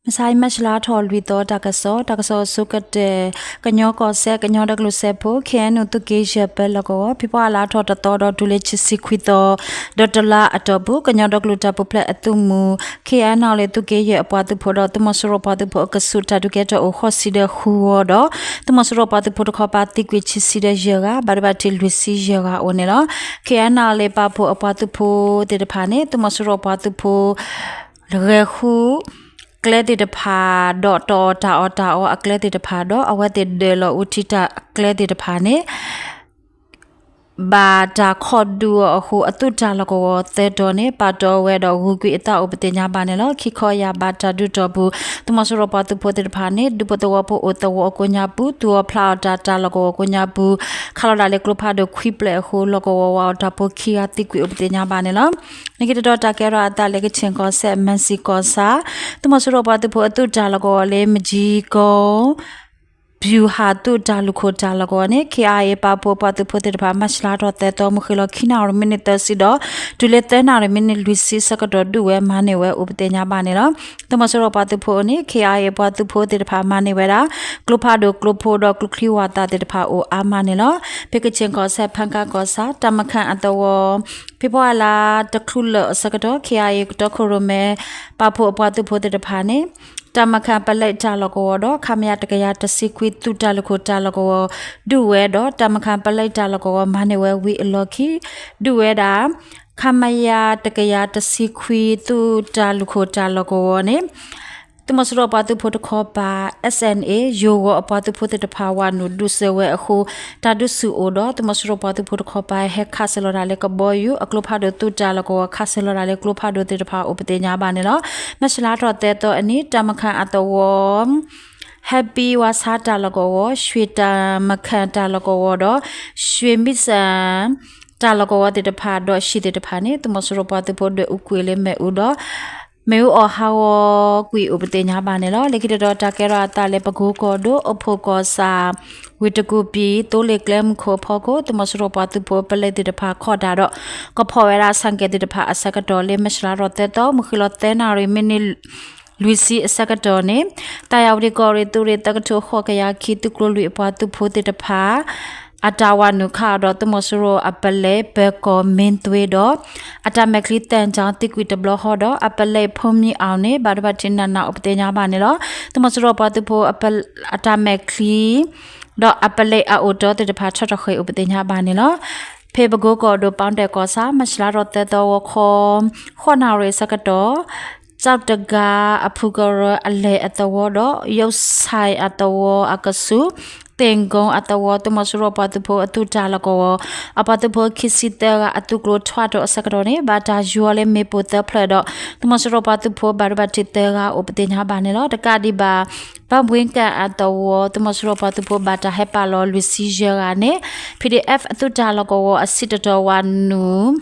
မဆါအံၤ မၢ်ၡလါထီၣ်လွံၢ်သီ တၢ်ကစီၣ်, တၢ်ကစီၣ်အဆိကတၢၢ်, ကညီကီၢ်စဲၣ် ကညီဒီကလုာ်စၢဖှိၣ် ခ့ၣ်အဲၣ်ယူၣ် သုးက့ယဲၢ် ပၢလီၢ်ကဝီၤ ဖ့ၤဘြူၤအါလါထီၣ်တသီဒီးတုၤလၢခံဆံခွံသီ ဒီးတလါအတီၢ်ပူၤ ကညီဒီကလုာ်တၢ်ပူၤဖျဲးအသုးမုၢ် ခ့ၣ်အဲၣ်ယူၣ် သုးက့ယဲၢ်အပှၤသုးဖိဒီး သုးမီၤစိရိၤပှၤသုးဖိအကဆူး တၢ်ဒုးကဲထီၣ်အိၣ်ဃိးဆံဒီးဃုဂီၤဒီး သုးမီၤစိရိၤပှၤသုးဖိတခီပၤသံကွံာ်ခံဆံဒီးယဲၢ်ဂၤ, ဘၣ်ဒိဘၣ်ထံးလွံၢ်ဆံယဲၢ်ဂၤအိၣ်န့ၣ်လီၤ. ခ့ၣ်အဲၣ်ယူၣ် ပာ်ဖှိၣ်အပှၤသုးဖိသ့ၣ်တဖၣ်န့ၣ် သုးမီၤစိရိၤပှၤသုးဖိ ဂဲၤဃု ကျဲသ့ၣ်တဖၣ်ဒီး တၢ်အီၣ်တၢ်အီတၢ်အီအကျဲသ့ၣ်တဖၣ်ဒီး အဝဲသ့ၣ်ဒၢးလီၤအူထံတၢ်ကျဲသ့ၣ်တဖၣ်န့ၣ် ဘၣ်တၢ်ခိးဒုးအီၤအဃိ အသုးတၢ်လီၢ်ကဝီၤသၢတီၤန့ၣ် ပာ်တီဝဲဒီးဂုာ်ကွံာ်အသးအိၣ်ပသ့ၣ်ညါဘၣ်န့ၣ်လီၤ. ခံခီယၢ်ဘးတၢ်ဒုးတီၢ်ပူၤ သုးမီၤစိရိၤပှၤသုးဖိသ့ၣ်တဖၣ်န့ၣ် ဒူဖိသဝီဖိအိၣ်သဝီအကိးညါပူၤ သူၣ်အီၤဖျးအီၤတၢ် တၢ်လီၢ်ကဝီၤကိးညါပူၤ ခးလီၤဒၣ်လၢကျိဖးဒိၣ်ခွံဖျၢၣ်အဃိ လီၢ်ကဝီၤဝးအီၤတၢ်ဖိခံဂၤသံကွံာ်အိၣ်ပသ့ၣ်ညါဘၣ်န့ၣ်လီၤ. လၢခံတတီၤတၢ်ကဲထီၣ်အသးလၢကခ့ၣ်ကီၢ်စဲၣ် မၢ်စံၣ်ကီၢ်ဆၣ် သုးမီၤစိရိၤပှၤသုးဖိအသုးတၢ်လီၢ်ကဝီၤလၢ မကၠံကီ ပျူၤဟၣ်သုးတၢ်လူၢ်ခိၣ်တၢ်လီၢ်ကဝီၤန့ၣ် ခ့ၣ်အဲၣ်ယူၣ် ပာ်ဖှိၣ်ပှၤသုးဖိသ့ၣ်တဖၣ် မၢ်ၡလါထီၣ်သၢသီ မုၢ်ဃ့ၢ်လီၤခံနၣ်ရံၣ်မံးနံးသၢဆံဒီး တုၤလၢသၢနၣ်ရံၣ်မံးနံးလွံၢ်ဆံအဆၢကတီၢ် ဒုးဝဲမၤန့ၢ်ဝဲအိၣ်ပသ့ၣ်ညါဘၣ်န့ၣ်လီၤ. သုးမီၤစိရိၤပှၤသုးဖိန့ၣ် ခ့ၣ်အဲၣ်ယူၣ် ပှၤသုးဖိသ့ၣ်တဖၣ်မၤန့ၢ်ဝဲဒၣ် ကျိဖးဒိၣ်ကျိဖိဒီးကျိချံဝၣ်သၣ်သ့ၣ်တဖၣ်အိၣ်အါမးန့ၣ်လီၤ. ဖဲကခ့ၣ်ကီၢ်စဲၣ် ဖၣ်ကၣ်ကီၢ်ဆၣ် တၢ်မခၣ်အသဝီ ဖ့ၤဘြူၤအါလါတချုးလၢာ်အဆၢကတီၢ် ခ့ၣ်အဲၣ်ယူၣ် ကတီခိၣ်ရိၣ်မဲ ပာ်ဖှိၣ်အပှၤသုးဖိသ့ၣ်တဖၣ်န့ၣ် တၢ်မခၣ်ပလဲတၢ်လီၢ်ကဝီၤဒီး ခမရ တကယၤတဆံခွံ သုးတၢ်လူၢ်ခိၣ်တၢ်လီၢ်ကဝီၤ ဒုးဝဲဒီး တၢ်မခၣ်ပလဲတၢ်လီၢ်ကဝီၤ မၤန့ၢ်ဝဲဝံၤအလီၢ်ခံ ဒုးဝဲဒၣ် ခမရ တကယၤတဆံခွံ သုးတၢ်လူၢ်ခိၣ်တၢ်လီၢ်ကဝီၤန့ၣ် သုးမီၤစိရိၤပှၤသုးဖိတခီပၤ SNA ယိၤဂီၤအပှၤသုးဖိသ့ၣ်တဖၣ် ဝးနုာ်ဒုးဆၢဝဲအဃိ တၢ်ဒုးဆူၣ်အိၣ်ဒီး သုးမီၤစိရိၤပှၤသုးဖိတခီပၤ ဟဲခးဆၢလီၤဒၣ်လၢကဘီယူၤ အကျိဖးဒိၣ်သုးတၢ်လီၢ်ကဝီၤ ခးဆၢလီၤဒၣ်လၢကျိဖးဒိၣ်သ့ၣ်တဖၣ်အိၣ်ပသ့ၣ်ညါဘၣ်န့ၣ်လီၤ. မၢ်ၡလါထီၣ်သၢသီအနံၤ တၢ်မခၣ်အသဝီ ဟဲပံဝါဆါတၢ်လီၢ်ကဝီၤ ရွှ့ၣ်တၢ်မခၣ်တၢ်လီၢ်ကဝီၤဒီး ရွှ့ၣ်မံစၣ် တၢ်လီၢ်ကဝီၤသ့ၣ်တဖၣ်ဒီး ဟံၣ်သ့ၣ်တဖၣ်န့ၣ် သုးမီၤစိရိၤပှၤသုးဖိဒွဲၣ်အူကွံာ်လၢမ့ၣ်အူဒီး မ့ၣ်အူအီၣ်ဟးဂီၤကွံာ်အိၣ်ပသ့ၣ်ညါဘၣ်န့ၣ်လီၤ. လၢခံတတီၤတၢ်ကဲထီၣ်အသးလၢ ပကိကီၢ်ဒိၣ် အိၣ်ဖှိၣ်ကီၢ်ဆၣ် ဝ့ၢ်တကူၣ်ပံၤ သိလ့ၣ်ကျဲမုၢ်ခိၣ်အဖီခိၣ် သုးမီၤစိရိၤပှၤသုးဖိအပလဲသ့ၣ်တဖၣ်ခီၣ်တၢ်ဒီး ကဖီၣ်ဝဲဒၣ်ဆၣ်ကဲၣ်သ့ၣ်တဖၣ်အဆၢကတီၢ်လၢ မၢ်ၡလါထီၣ်သၢသီ မုၢ်ဃ့ၢ်လီၤသၢနၣ်ရံၣ်မံးနံး လွံၢ်ဆံအဆၢကတီၢ်န့ၣ် သၢယၢ်ဝတံၣ်ကီၢ်ရ့ၣ်သုးရ့ၣ်သၢကထိဃိးကယၤခံ သုးကျိၤလွံၢ်အပှၤသုးဖိသ့ၣ်တဖၣ် အတၢ်ဝးနုာ်ခးအီၤဒီး သုးမီၤစိရိၤအပလဲ ပၢၤကီၢ်မ့ၢ်သွ့ဒီး အတၢ်မဲာ်ချံသၢကၠီ သံကွံာ်တဘျီဃီဒီး အပလဲဖိမံအီၤန့ၣ် ဘၣ်ဒိဘၣ်ထံးနးနးအိၣ်ပသ့ၣ်ညါဘၣ်န့ၣ်လီၤ. သုးမီၤစိရိၤပှၤသုးဖိအတၢ်မဲာ်ချံ ဒီးအပလဲအအိၣ်တီသ့ၣ်တဖၣ် ထီၣ်ထီၣ်ဃ့ၢ်အိၣ်ပသ့ၣ်ညါဘၣ်န့ၣ်လီၤ. ဖဲပကိကီၢ်ဒိၣ် ပီတဲၣ်ကီၢ်ဆၣ် မၢ်ၡလါထီၣ်သၢသီ ဂီၤခီ ဃိးနၣ်ရံၣ်အဆၢကတီၢ် ကၠီၣ်တဂၤအဖုကရၢအလဲၢ်အသဝီဒီး ယိးဆဲးအသဝီအကဆူး သ့ၣ်ကိအသဝီ သုးမီၤစိရိၤပှၤသုးဖိအသုးတၢ်လီၢ်ကဝီၤ အပှၤသုးဖိခံဆံသၢဂၤအသုးကျိၤထွဲထီၣ်အဆၢကတီၢ်န့ၣ် ဘၣ်တၢ်ယူၤအီၤလၢမ့ၣ်ပိၢ်သၢဖျၢၣ်ဒီး သုးမီၤစိရိၤပှၤသုးဖိဘၣ်ဒိဘၣ်ထံးသၢဂၤအိၣ်ပသ့ၣ်ညါဘၣ်န့ၣ်လီၤ. တကးဒံးဘၣ် ဘၣ်ဘှ့ကၣ်အသဝီ သုးမီၤစိရိၤပှၤသုးဖိဘၣ်တၢ်ဟဲပာ်လီၤလွံၢ်ဆံယဲၢ်ဂၤန့ၣ် PDF အသုးတၢ်လီၢ်ကဝီၤအဆံးတတီၤဝးနုာ်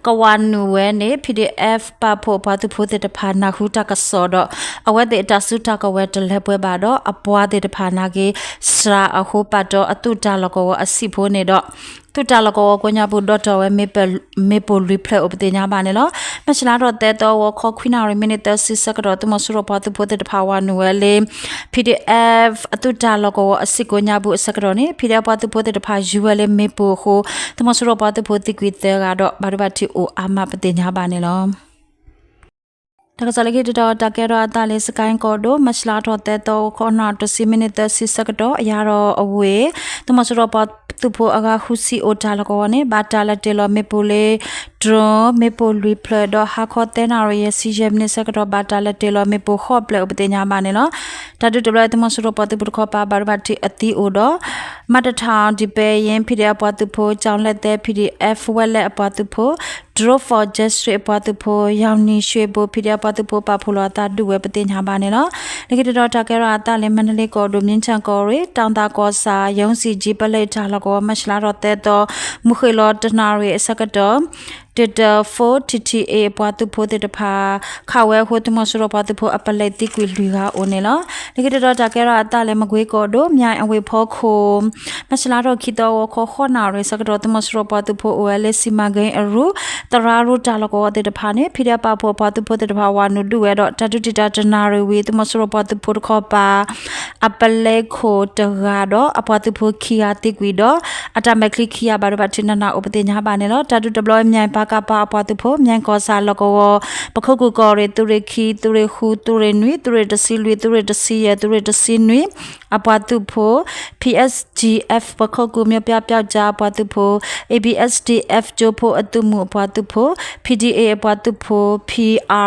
ကဝးနုာ်ဝဲန့ၣ် PDF ပာ်ဖှိၣ်ပှၤသုးဖိသ့ၣ်တဖၣ် နၢ်ဟူတၢ်ကစီၣ်ဒီး အဝဲသ့ၣ်အတၢ်စုတၢ်ကဝဲၤတလၢပှဲၤဘၣ်ဒီး အပှၤသ့ၣ်တဖၣ်နာ်က့ၤ စှၤအဃိ ပာ်တီအသုးတၢ်လီၢ်ကဝီၤအဆံးဖိန့ၣ်ဒီး သုးတၢ်လီၢ်ကဝီၤကိးညါပူၤ ဒီတီၢ်ဝဲ မ့ၣ်ပိၢ်လွံၢ်ဖျၢၣ်အိၣ်ပသ့ၣ်ညါဘၣ်န့ၣ်လီၤ. မၢ်ၡလါထီၣ်သၢသီ ဂီၤခီခွံနၣ်ရံၣ်မံးနံးသၢဆံဆၢကတီၢ် သုးမီၤစိရိၤပှၤသုးဖိသ့ၣ်တဖၣ်ဝးနုာ်ဝဲလၢ PDF အသုးတၢ်လီၢ်ကဝီၤအဆံးကိးညါပူၤအဆၢကတီၢ်န့ၣ် PDF ပှၤသုးဖိသ့ၣ်တဖၣ်ယူၤဝဲလၢမ့ၣ်ပိၢ်အဃိ သုးမီၤစိရိၤပှၤသုးဖိသံကွံာ်သၢဂၤဒီး ဘၣ်ဒိဘၣ်ထံးအိၣ်အါမးပသ့ၣ်ညါဘၣ်န့ၣ်လီၤ. တၢ်ကစီၣ်လၢခံတတီၤ တၢ်ကဲထီၣ်အသးလၢ စကဲၣ်ကီၢ်ဒိၣ် မၢ်ၡလါထီၣ်သၢသီ ဂီၤခီနၣ်ရံၣ်တဆံမံးနံးသၢဆံဆၢကတီၢ် အယါရီၣ်အဝ့ၢ် သုးမီၤစိရိၤပှၤသုးဖိအဂၤဃုဆံအိၣ်တၢ်လီၢ်ကဝီၤန့ၣ် ဘၣ်တၢ်လဲၤတ့ၢ်လီၤမ့ၣ်ပိၢ်လၢ drone မ့ၣ်ပိၢ်လွံၢ်ဖျၢၣ်ဒီး ဟါခီသၢနၣ်ရံၣ်ယဲၢ်ဆံယဲၢ်မံးနံးဆၢကတီၢ် ဘၣ်တၢ်လဲၤတ့ၢ်လီၤမ့ၣ်ပိၢ်ဃိးဖျၢၣ်အိၣ်ပသ့ၣ်ညါဘၣ်န့ၣ်လီၤ. တၢ်ဒုးတဘျီ သုးမီၤစိရိၤပှၤသုးဖိတခီပၤ ဘၣ်ဒိဘၣ်ထံးအသံအိၣ်ဒီး မၤတထၣ် ဒံးပဲယ့ၣ် PDF အပှၤသုးဖိ ကၠီၤလဲၣ်သဲ PDF ဝဲလဲၣ်အပှၤသုးဖိ Drone for Justice အပှၤသုးဖိ ယၢ်နံၣ်ရွှ့ၣ်ဘိ PDF အပှၤသုးဖိပာ်ဖှိၣ်လီၤအသးဒုးဝဲပသ့ၣ်ညါဘၣ်န့ၣ်လီၤ. လၢခံတတီၤ တၢ်ကဲထီၣ်အသးလၢ မါဒလ့ကီၢ်ဒိၣ် မြင်းခြံကီၢ်ရ့ၣ် တၢ်သးကီၢ်ဆၣ် ယိၤစံၣ်ကၠံ ပလဲတၢ်လီၢ်ကဝီၤ မၢ်ၡလါထီၣ်သၢသီ မုၢ်ဃ့ၢ်လီၤတနၣ်ရံၣ်အဆၢကတီၢ် T T A အပှၤသုးဖိသ့ၣ်တဖၣ် ခးဝဲအဃိ သုးမီၤစိရိၤပှၤသုးဖိအပလဲသံကွံာ်လွံၢ်ဂၤအိၣ်န့ၣ်လီၤ. လၢခံတတီၤတၢ်ကဲထီၣ်အသးလၢ မကွ့ကီၢ်ဒိၣ် မၠဲၣ်အဝ့ၢ်ဖီခိၣ် မၢ်ၡလါထီၣ်ခံသီ ဂီၤခီဃိးနၣ်ရံၣ်ဆၢကတီၢ် သုးမီၤစိရိၤပှၤသုးဖိအိၣ်ဝဲလၢ စံးမၤက့အရူ သရၣ်ရူတၢ်လီၢ်ကဝီၤသ့ၣ်တဖၣ်န့ၣ် ဖံဒဲပာ်ဖှိၣ်အပှၤသုးဖိသ့ၣ်တဖၣ် ဝၤနုာ်ဒုးဝဲဒီး တၢ်ဒုးတံာ်တာ်တနၣ်ရံၣ်ဝံၤ သုးမီၤစိရိၤပှၤသုးဖိတခီပၤ အပလဲခိၣ်တဂၤဒီး အပှၤသုးဖိခံဂၤသံကွံာ်ဒီး အတၢ်မဲာ်ချံခံဂၤဘၣ်ဒိဘၣ်ထံးနးနးအိၣ်ပသ့ၣ်ညါဘၣ်န့ၣ်လီၤ. တၢ်ဒုးတဘျီ မၠဲၣ် ပကဖ အပှၤသုးဖိ မၠဲၣ်ကီၢ်ဆၣ်လီၢ်ကဝီၤ ပခိၣ်ကူၣ်ကီၢ်ရ့ၣ် သုးရ့ၣ်ခံ သုးရ့ၣ်ဃု သုးရ့ၣ်နွံ သုးရ့ၣ်တဆံလွံၢ် သုးရ့ၣ်တဆံယဲၢ် သုးရ့ၣ်တဆံနွံ အပှၤသုးဖိ P S G F ပခိၣ်ကူၣ် မျိုးပြပြောက်ကျား အပှၤသုးဖိ A B S D F ကၠိဖိအသုးမုၢ်အပှၤသုးဖိ P D A အပှၤသုးဖိ P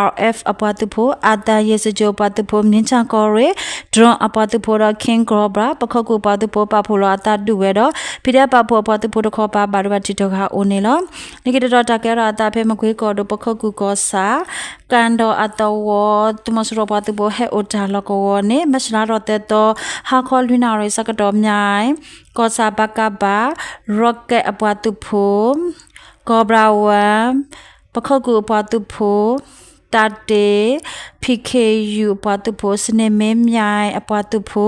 R F အပှၤသုးဖိ အာသံရေစကြို အပှၤသုးဖိ မြင်းခြံကီၢ်ရ့ၣ် Drone အပှၤသုးဖိဒီး King Cobra ပခိၣ်ကူၣ်ပှၤသုးဖိ ပာ်ဖှိၣ်လီၤအသးဒုးဝဲဒီး ဖံဒဲပာ်ဖှိၣ်အပှၤသုးဖိတခီပၤ ဘၣ်ဒိဘၣ်ထံးတဂၤအိၣ်န့ၣ်လီၤ. လၢခံတတီၤတၢ်ကဲထီၣ်အသးဖဲ မကွ့ကီၢ်ဒိၣ် ပခိၣ်ကူၣ်ကီၢ်ဆၣ် ကၣ်ဒီၣ်အသဝီ သုးမီၤစိရိၤပှၤသုးဖိဟဲအိၣ်တၢ်လီၢ်ကဝီၤန့ၣ် မၢ်ၡလါထီၣ်သၢသီ ဟါခီလွံၢ်နၣ်ရံၣ်ဆၢကတီၢ် မၠဲၣ် ကီၢ်ဆၣ် ပကဖ Rocket အပှၤသုးဖိ Cobra One ပခိၣ်ကူၣ်အပှၤသုးဖိ တၢ်တ့ P K U အပှၤသုးဖိ စနံးမ့ၢ် မၠဲၣ် အပှၤသုးဖိ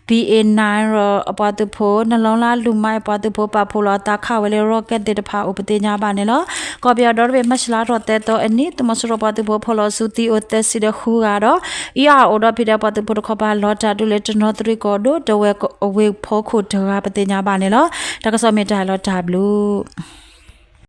B A nine အပှၤသုးဖိ နလီလါလူၤမါ အပှၤသုးဖိ ပာ်ဖှိၣ်လီၤအသးခးဝဲလၢ Rocket သ့ၣ်တဖၣ်အိၣ်ပသ့ၣ်ညါဘၣ်န့ၣ်လီၤ. ကီၢ်ပယီၤဒီတဘ့ၣ် မၢ်ၡလါထီၣ်သၢသီအနံၤ သုးမီၤစိရိၤပှၤသုးဖိဖီၣ်လီၤစုသံအိၣ်သၢဆံဒီးဃုဂၤဒီး အံၤအအိၣ်ဒီး ဖံဒဲပှၤသုးဖိတခီပၤ လီၤတၢ်ဒုးလၢ တနီသရံၣ်ကီၢ်ဒိၣ် တဝဲၢ်အဝ့ၢ်ဖီခိၣ်တဂၤပသ့ၣ်ညါဘၣ်န့ၣ်လီၤ. တၢ်ကစီၣ်မ့ၢ်တၢ်လီၤတၢ်ဘျုး